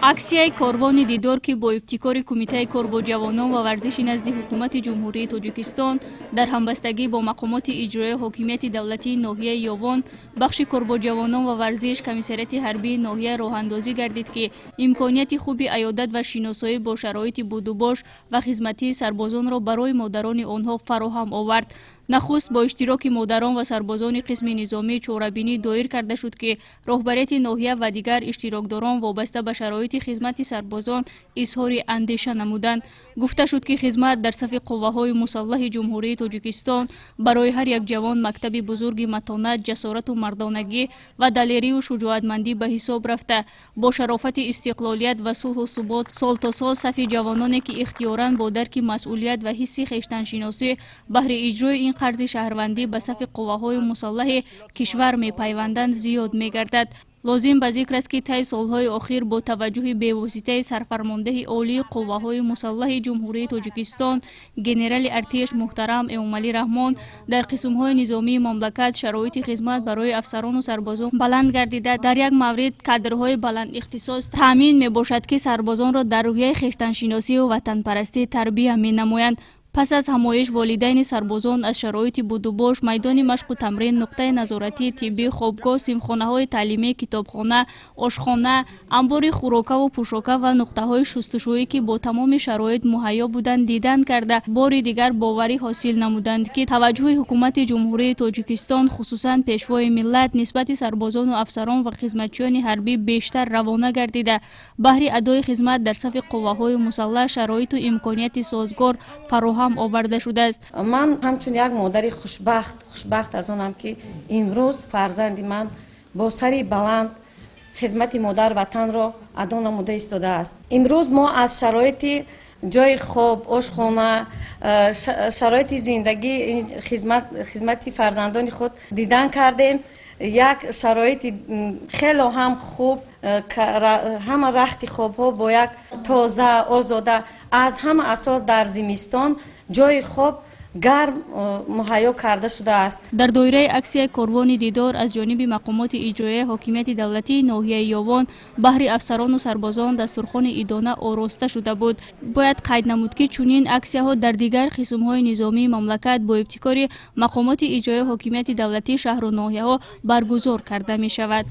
Аксияи «Корвони дидор», ки бо ибтикори Кумитаи кор бо ҷавонон ва варзиши назди Ҳукумати Ҷумҳурии Тоҷикистон дар ҳамбастагӣ бо мақомоти иҷроияи ҳокимияти давлатии ноҳияи Ёвон, бахши кор бо ҷавонон ва варзиш, комиссариати ҳарбии ноҳия роҳандозӣ гардид, ки имконияти хуби аёдат ва шиносоӣ бо шароити будубош ва хизматии сарбозонро барои модарони онҳо фароҳам овард. Нахуст бо иштироки модарон ва сарбозони қисми низомӣ чорабинӣ доир карда шуд, ки роҳбарияти ноҳия ва дигар иштирокдорон вобаста ба шароити хизмати сарбозон изҳори андеша намуданд. Гуфта шуд, ки хизмат дар сафи қувваҳои мусаллаҳи Ҷумҳурии Тоҷикистон барои ҳар як ҷавон мактаби бузурги матонат, ҷасорату мардонагӣ ва далерию шуҷоатмандӣ ба ҳисоб рафта, бо шарофати истиқлолият ва сулҳу субот сол то сол сафи ҷавононе, ки ихтиёран бо дарки масъулият ва ҳисси хештаншиносӣ баҳри иҷрои ин қарзи шаҳрвандӣ ба сафи қувваҳои мусаллаҳи кишвар мепайванданд, зиёд мегардад. Лозим ба зикр аст, ки таи солҳои охир бо таваҷҷӯҳи бевоситаи Сарфармондеҳи Олии Қувваҳои Мусаллаҳи Ҷумҳурии Тоҷикистон, генерали артиш муҳтарам Эмомалӣ Раҳмон, дар қисмҳои низомии мамлакат шароити хизмат барои афсарону сарбозон баланд гардида, дар як маврид кадрҳои баландихтисос таъмин мебошад, ки сарбозонро дар рӯҳияи хештаншиносию ватанпарастӣ тарбия менамоянд. Пас аз ҳамоиш волидайни сарбозон аз шароити будубош, майдони машқу тамрин, нуқтаи назоратии тиббӣ, хобгоҳ, синфхонаҳои таълимӣ, китобхона, ошхона, амбори хӯрокаву пӯшока ва нуқтаҳои шустушӯӣ, ки бо тамоми шароит муҳайё буданд, дидан карда, бори дигар боварӣ ҳосил намуданд, ки таваҷҷӯҳи Ҳукумати Ҷумҳурии Тоҷикистон, хусусан Пешвои миллат, нисбати сарбозону афсарон ва хизматчиёни ҳарбӣ бештар равона гардида, баҳри адои хизмат дар сафи қувваҳои мусаллаҳ шароиту имконияти созгор фароҳам оварда шудааст. Ман ҳамчун як модари хушбахт, хушбахт аз онам, ки имрӯз фарзанди ман бо сари баланд хизмати модар ватанро адо намуда истодааст. Имрӯз мо аз шароити ҷои хоб, ошхона, шароити зиндагӣ, хизмати фарзандони худ дидан кардем. Як шароити хело ҳам хуб, ҳама рахти хобҳо бо як тоза, озода, аз ҳама асос дар зимистон ҷои хоб гарм муҳайё карда шудааст. Дар доираи аксияи «Корвони дидор» аз ҷониби мақомоти иҷроияи ҳокимияти давлатии ноҳияи Ёвон баҳри афсарону сарбозон дастурхони идона ороста шуда буд. Бояд қайд намуд, ки чунин аксияҳо дар дигар қисмҳои низомии мамлакат бо ибтикори мақомоти иҷроияи ҳокимияти давлатии шаҳру ноҳияҳо баргузор карда мешавад.